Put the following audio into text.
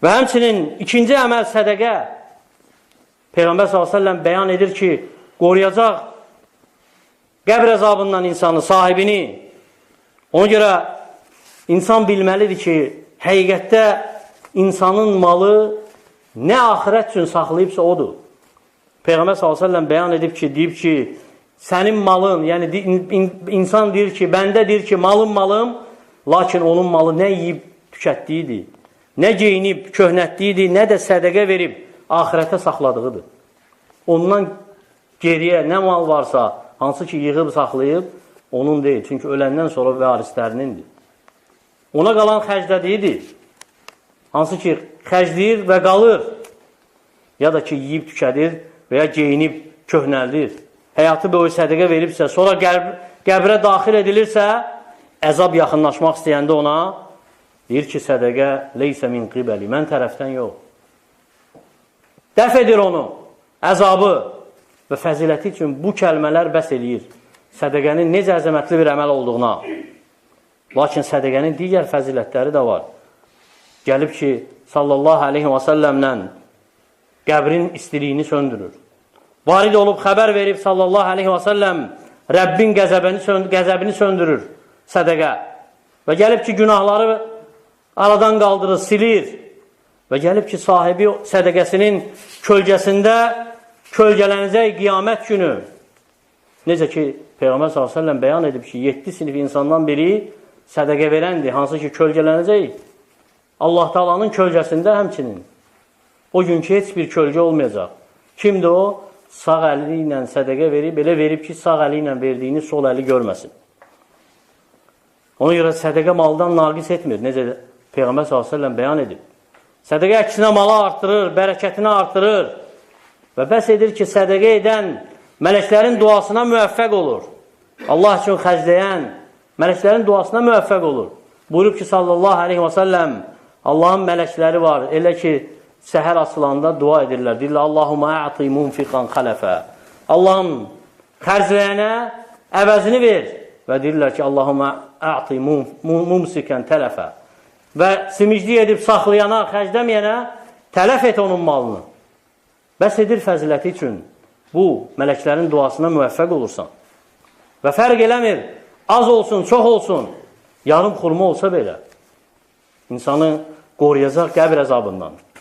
Və həmçinin ikinci əməl sədəqə. Peyğəmbər s.ə.v bəyan edir ki, qoruyacaq qəbr əzabından insanı, sahibini. Ona görə insan bilməlidir ki, həqiqətdə insanın malı nə axirət üçün saxlayıbsa odur. Peyğəmbər s.ə.v bəyan edib ki, deyib ki, sənin malın, yəni insan deyir ki, bəndə deyir ki, malım malım, lakin onun malı nə yeyib tükətdiyidir, nə geyinib köhnətdiyidir, nə də sədəqə verib axirətə saxladığıdır. Ondan geriyə nə mal varsa, hansı ki yığıb saxlayıb, onun deyil. Çünki öləndən sonra varislərinindir. Ona qalan xərclədiyidir. Hansı ki xərcləyir və qalır. Ya da ki yeyib tükədir və ya geyinib köhnəldir. Həyatı boyu sədəqə veribsə, sonra qəbrə daxil edilirsə, əzab yaxınlaşmaq istəyəndə ona deyir ki, sədəqə leysə min qibəli, mən tərəfdən yox. Dəf edir onu, əzabı və fəziləti üçün bu kəlmələr bəs eləyir. Sədəqənin necə əzəmətli bir əməl olduğuna. Lakin sədəqənin digər fəzilətləri də var. Gəlib ki, sallallahu aleyhi və səlləmlə qəbrin istiliyini söndürür. Varid olub xəbər verib sallallahu aleyhi və səlləm Rəbbin qəzəbini söndürür sədəqə. Və gəlib ki, günahları aradan qaldırır, silir. Və gəlib ki, sahibi sədəqəsinin kölgəsində kölgələnəcək qiyamət günü. Necə ki, Peyğəmbər s.ə.v bəyan edib ki, 7 sinif insandan biri sədəqə verəndir, hansı ki, kölgələnəcək. Allah Taala'nın kölgəsində həmçinin. O gün ki, heç bir kölgə olmayacaq. Kimdir o? Sağ əli ilə sədəqə verib, elə verib ki, sağ əli ilə verdiyini sol əli görməsin. Ona görə sədəqə maldan naqis etmir. Necə Peyğəmbər s.ə.v bəyan edib. Sədəqə əksinə malı artırır, bərəkətini artırır. Və bəs edir ki, sədəqə edən mələklərin duasına müvəffəq olur. Allah üçün xərcləyən mələklərin duasına müvəffəq olur. Buyurub ki, sallallahu aleyhi və səlləm, Allahın mələkləri var. Elə ki, səhər açılanda dua edirlər. Deyirlər, Allahumma a'ti munfiqan xələfə. Allahım xərcləyənə əvəzini ver. Və deyirlər ki, Allahumma a'ti mumsikən tələfə. Və simiclik edib saxlayana, xərcləməyənə tələf et onun malını. Bəs edir fəziləti üçün bu mələklərin duasına müvəffəq olursan. Və fərq eləmir, az olsun, çox olsun, yarım xurma olsa belə insanı qoruyacaq qəbr əzabından.